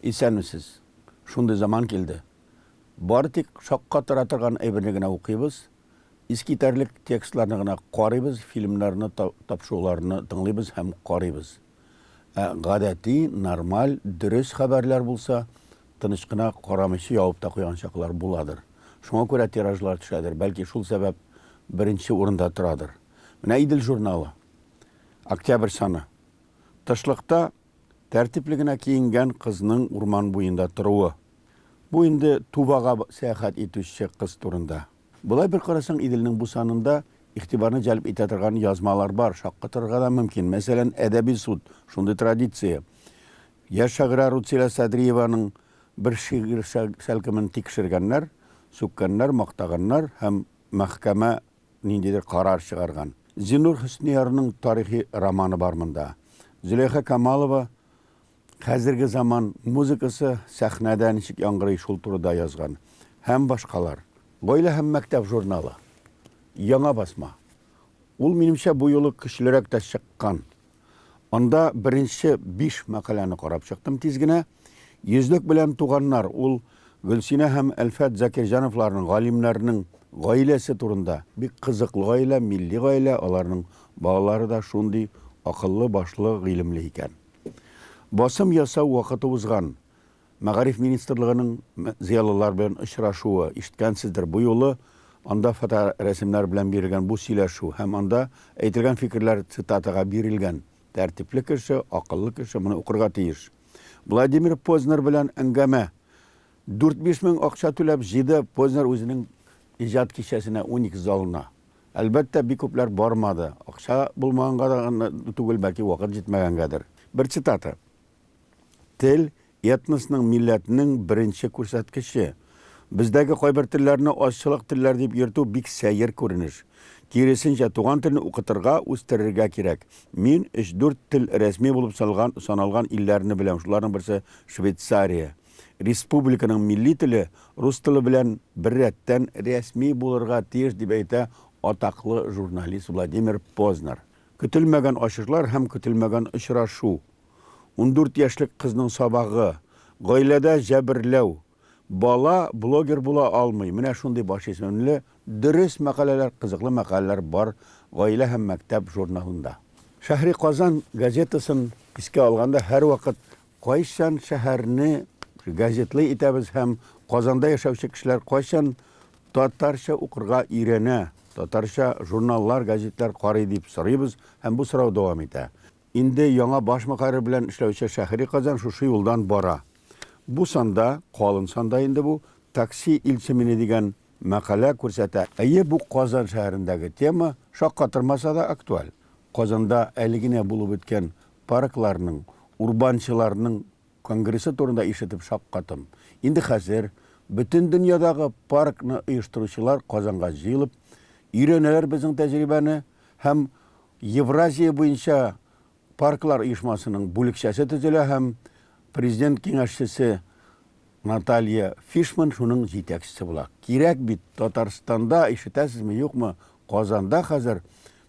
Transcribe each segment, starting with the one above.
Исәнмесез. Шундый заман килде. Бары тик шаккатыра торган әйберне генә укыйбыз, искитәрлек текстларны гына карыйбыз, фильмнарны, тапшыруларны тыңлыйбыз һәм карыйбыз. Ә гадәти, нормаль, дөрес хәбәрләр булса, тыныч кына карамыйча ябып та куйган чаклар буладыр. Шуңа күрә тиражлар төшәдер, бәлки шул сәбәп беренче урында торадыр. Менә Идел журналы. Октябрь саны. Тышлыкта тәртипле генә киенгән кызның урман буенда торуы. Бу инде Тувага сәяхәт итүче кыз турында. Болай бер карасаң, Иделнең бу санында игътибарны җәлеп итә торган язмалар бар, шаккатырырга да мөмкин. Мәсәлән, әдәби суд, шундый традиция. Яшь шагыйрә Руцилә Садриеваның бер шигырь сәлкемен тикшергәннәр, сүккәннәр, мактаганнар һәм мәхкәмә ниндидер карар чыгарган. Зиннур Хөсниярның тарихи романы бар монда. Зөләйха Камалова хәзерге заман музыкасы сәхнәдә ничек яңгырый шул турыда язган һәм башкалар. Гаилә һәм мәктәп журналы. Яңа басма. Ул, минемчә, бу юлы көчлерәк тә чыккан. Анда беренче биш мәкаләне карап чыктым тиз генә. Йөзлек белән туганнар, ул Гөлсинә һәм Әлфәт Закирҗановларның, галимнәрнең гаиләсе турында. Бик кызыклы гаилә, милли гаилә, аларның балалары да шундый акыллы, башлы, гыйлемле икән. Басым ясау вакыты узган. Мәгариф министрлыгының зыялылар белән очрашуы, ишеткәнсездер, бу юлы анда фоторәсемнәр белән бирелгән бу сөйләшү һәм анда әйтелгән фикерләр цитатага бирелгән. Тәртипле кеше, акыллы кеше моны укырга тиеш. Владимир Познер белән әңгәмә. Дүрт-биш мең акча түләп җыйды Познер үзенең иҗат кичәсенә Уникс залына. Әлбәттә, бик күпләр бармады. Акча булмаганга да түгел, бәлки вакыт җитмәгәнгәдер. Бер цитата. Тел, этносның, милләтнең беренче күрсәткече. Бездәге кайбер телләрне азчылык телләр дип йөртү бик сәер күренеш. Киресенчә, туган телне укытырга, үстерергә кирәк. Мин өч-дүрт тел рәсми булып салган, саналган илләрне беләм, шуларның берсе Швейцария. Республиканың милли теле рус теле белән беррәттән рәсми булырга тиеш, дип әйтә атаклы журналист Владимир Познер. Көтелмәгән ачышлар һәм көтелмәгән очрашу. 14 яшьлек кызның сабагы, гаиләдә җәберләү, бала блогер була алмый, менә шундый башисемле дөрес мәкаләләр, кызыклы мәкаләләр бар Гаилә һәм мәктәп журналында. Шәһри Казан газетасын искә алганда һәрвакыт кайчан шәһәрне газетлы итәбез һәм Казанда яшәүче кешеләр кайчан татарча укырга өйрәнә, татарча журналлар, газетлар карый дип сорыйбыз һәм бу сорау дәвам итә. Инде яңа баш мөхәррир белән эшләүче Шәһри Казан шушы юлдан бара. Бу санда, калын санда инде бу, Такси илче мине дигән мәкалә күрсәтә. Әйе, бу Казан шәһәрендәге тема, шаккатырмаса да актуаль. Казанда әле генә булып үткән паркларның, урбанчыларның конгрессы турында ишетеп шаккатым. Инде хәзер бөтен дөньядагы паркны оештыручылар Казанга җыелып, өйрәнәләр безнең тәҗрибәне һәм Евразия буенча парклар оешмасының бүлекчәсе төзелә һәм президент киңәшчесе Наталья Фишман шуның җитәкчесе була. Кирәк бит, Татарстанда, ишетәсезме, юкмы, Казанда хәзер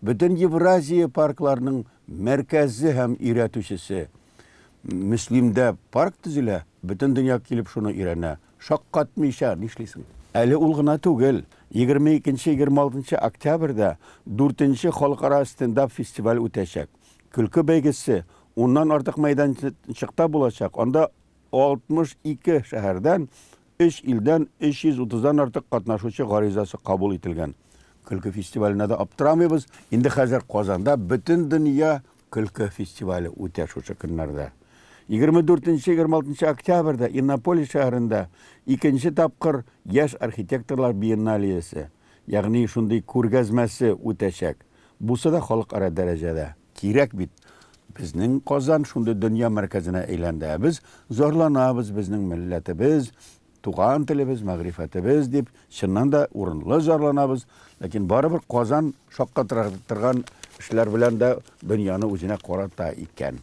бөтен Евразия паркларының мәркәзе һәм өйрәтүчесе. Мөслимдә парк төзелә, бөтен дөнья килеп шуны өйрәнә. Шаккатмыйча нишлисең? Әле ул гына түгел, 22-26 октябрьдә дүртенче халыкара стендап фестиваль үтәчәк. Көлке бәйгесе уннан артык мәйданчыкта булачак, анда 62 шәһәрдән, өч илдән 330 дан артык катнашучы гаризасы кабул ителгән. Көлке фестиваленә дә аптырамыйбыз, инде хәзер Казанда Бөтендөнья Көлке фестивале үтә шушы көннәрдә. 24-26 октябрьдә Иннополис шәһәрендә икенче тапкыр Яшь архитекторлар биенналиясе, ягъни шундый күргәзмәсе үтәчәк. Бусы да халыкара дәрәҗәдә. Кирәк бит. Безнең Казан шундый дөнья мәркәзенә әйләнде. Ә без зарланабыз, безнең милләтебез, Туган телебез, мәгърифәтебез дип, чыннан да урынлы зарланабыз, ләкин барыбер Казан шаккатыра торган эшләр белән дә дөньяны үзенә карата икән.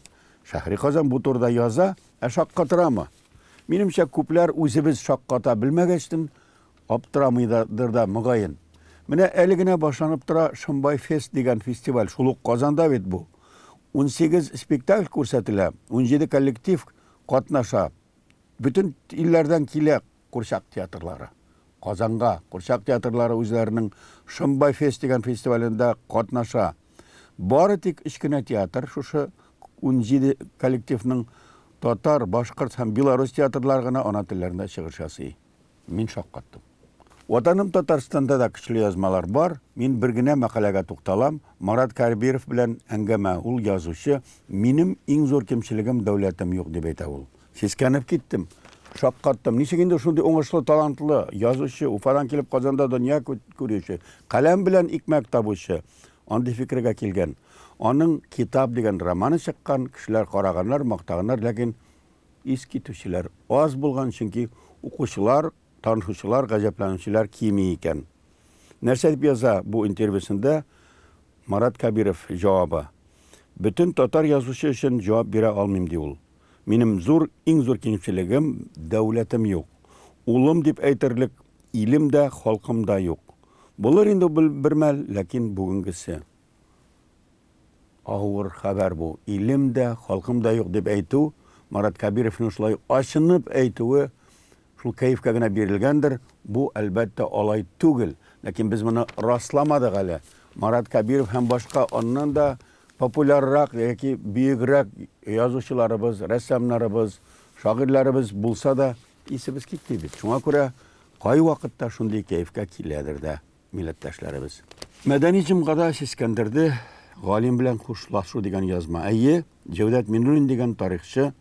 Шәһри Казан бу турыда яза, ә шаккатырамы? Минемчә, күпләр үзебез шакката белмәгәчтен, аптырамыйдыр да, мөгаен. Менә әле генә башланып тора Шомбай фест дигән фестиваль, шул ук Казанда бит бу. 18 спектакль күрсәтелә, 17 коллектив катнаша. Бөтен илләрдән килә курчак театрлары. Казанга курчак театрлары үзләренең Шомбай фест дигән фестивалендә катнаша. Бары тик өч кенә театр шушы 17 коллективның татар, башкорт һәм белорус театрлары гына ана телләрендә чыгыш ясый. Мин шаккаттым. Ватаным Татарстанда да көчле язмалар бар. Мин бер генә мәкаләгә тукталам. Марат Кәрбиров белән әңгәмә. Ул язучы. Минем иң зур кимчелегем дәүләтем юк дип әйтә ул. Сискәнеп киттем. Шаккаттым. Ничек инде шундый уңышлы, талантлы язучы, Уфадан килеп Казанда дөнья күрүче, каләм белән икмәк табучы андый фикергә килгән. Аның Китап дигән романы чыккан, кешеләр караганнар, мактаганнар, ләкин ис китүчеләр аз булган, чөнки укучылар, танышучылар, гаҗәпләнүчеләр кими икән. Нәрсә дип яза бу интервьюсында Марат Кәбиров җавабы? Бөтен татар язучы өчен җавап бирә алмыйм, ди ул. Минем зур, иң зур кимчелегем, дәүләтем юк. Улым дип әйтерлек илем дә, халкым да юк. Булыр инде ул бер мәл, ләкин бүгенгесе. Авыр хәбәр бу. Илем дә, халкым да юк дип әйтү, Марат Кәбировның шулай ачынып әйтүе шул кәефкә генә бирелгәндер. Бу, әлбәттә, алай түгел. Ләкин без моны расламадык әле. Марат Кәбиров һәм башка аннан да популяррак яки бөегрәк язучыларыбыз, рәссамнарыбыз, шагыйрьләребез булса да, исебез китми бит. Шуңа күрә кайвакытта шундый кәефкә киләдер дә милләттәшләребез. Мәдәни җомгада сискәндерде галим белән хушлашу дигән язма. Әйе, Җәүдәт Миннуллин дигән тарихчы,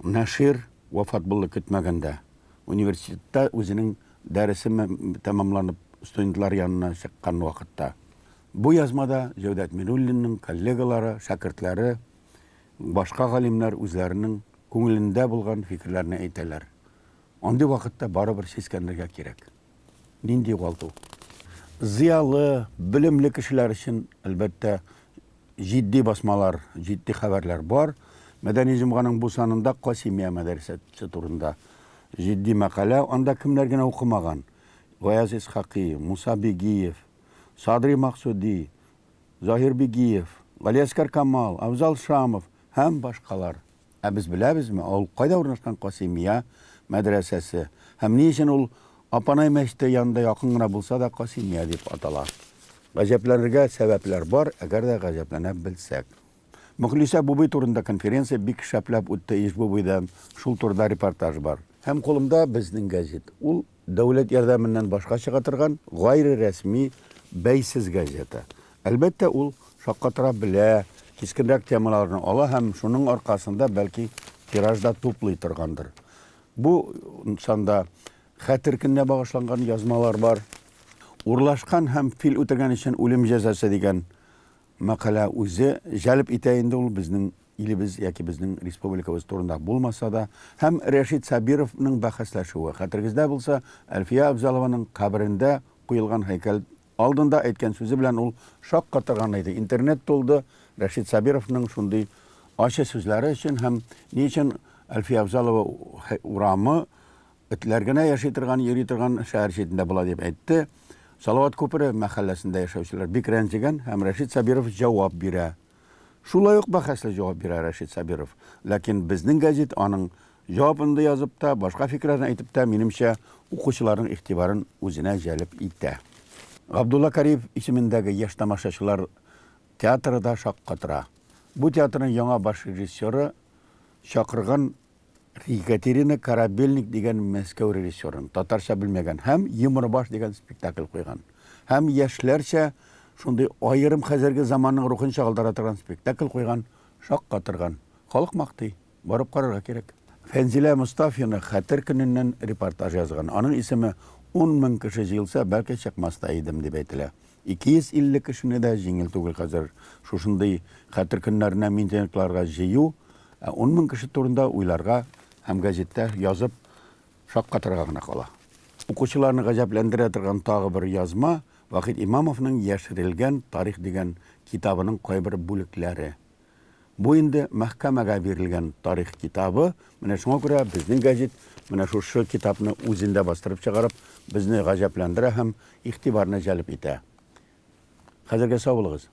нәшир вафат булды көтмәгәндә. Университетта үзенең дәресе тәмамланып студентлар янына чыккан вакытта. Бу язмада Җәүдәт Минуллинның коллегалары, шәкертләре, башка галимнәр үзләренең күңелендә булган фикерләрне әйтәләр. Андый вакытта барыбер сискәнергә кирәк. Нинди югалту? Зыялы, белемле кешеләр өчен, әлбәттә, җитди басмалар, җитди хәбәрләр бар. Мәдәни җомганың бу санында Касимия мәдрәсәсе турында җитди мәкалә. Анда кемнәр генә укымаган? Гаяз Исхакый, Муса Бигиев, Садри Максуди, Заһир Бигиев, Галиәскар Камал, Афзал Шамов һәм башкалар. Ә без беләбезме, ул кайда урнашкан Касыймия мәдрәсәсе һәм ни өчен ул Апанай мәчете янында якын гына булса да Касыймия дип атала? Гаҗәпләнергә сәбәпләр бар, әгәр дә гаҗәпләнә белсәк. Мөхлисә Бубый турында конференция бик шәпләп үтте Иж-Бубыйда, шул турыда репортаж бар. Һәм кулымда Безнең гәзит. Ул дәүләт ярдәменнән башка чыга торган гайре рәсми бәйсез газета. Әлбәттә, ул шаккатыра белә, кискенрәк темаларны ала һәм шуның аркасында, бәлки, тираж да туплый торгандыр. Бу санда Хәтер көненә багышланган язмалар бар. Урлашкан һәм фил үтергән өчен үлем җәзасы дигән мәкалә үзе җәлеп итә инде ул безнең илебез яки безнең республикабыз турында булмаса да. Һәм Рәшит Сабировның бәхәсләшүе. Хәтерегездә булса, Әлфия Абзалованың каберендә куелган һәйкәл Алдында әйткән сүзе белән ул шаккатырган иде. Интернет тулды Рәшит Сабировның шундый ачы сүзләре өчен һәм ни өчен Әлфия Авзалова урамы этләр генә яши торган, йөри торган шәһәр читендә була дип әйтте. Салават күпере мәхәлләсендә яшәүчеләр бик рәнҗегән һәм Рәшит Сабиров җавап бирә. Шулай ук бәхәсле җавап бирә Рәшит Сабиров. Ләкин Безнең гәзит аның җавабын да язып та, башка фикерләрен әйтеп тә, минемчә, укучыларның игътибарын үзенә җәлеп итә. Габдулла Кариев исемендәге яшь тамашачылар театры да шаккатыра. Бу театрның яңа баш режиссеры чакырган Екатерина Корабельник дигән Мәскәү режиссерын, татарча белмәгән, һәм Йомрыбаш дигән спектакль куйган. Һәм яшьләрчә шундый аерым хәзерге заманның рухын чагылдыра торган спектакль куйган, шаккатырган. Халык мактый. Барып карарга кирәк. Фәнзилә Мостафина Хәтер көненнән репортаж язган. Аның исеме 10 мең кеше җыелса, бәлки чыкмас та идем, дип әйтелә. 250 кешене дә җиңел түгел хәзер шушындый Хәтер көннәренә митингларга җыю. Ә 10 мең кеше турында уйларга һәм гәзиттә язып шаккатырга гына кала. Укучыларны гаҗәпләндерә торган тагы бер язма, Вахит Имамовның Яшерелгән тарих дигән китабының кайбер бүлекләре. Бу инде мәхкәмәгә бирелгән тарих китабы. Менә шуңа күрә Безнең гәзит менә шушы китапны үзендә бастырып чыгарып, безне гаҗәпләндерә һәм игътибарны җәлеп итә. Хәзергә сау булыгыз.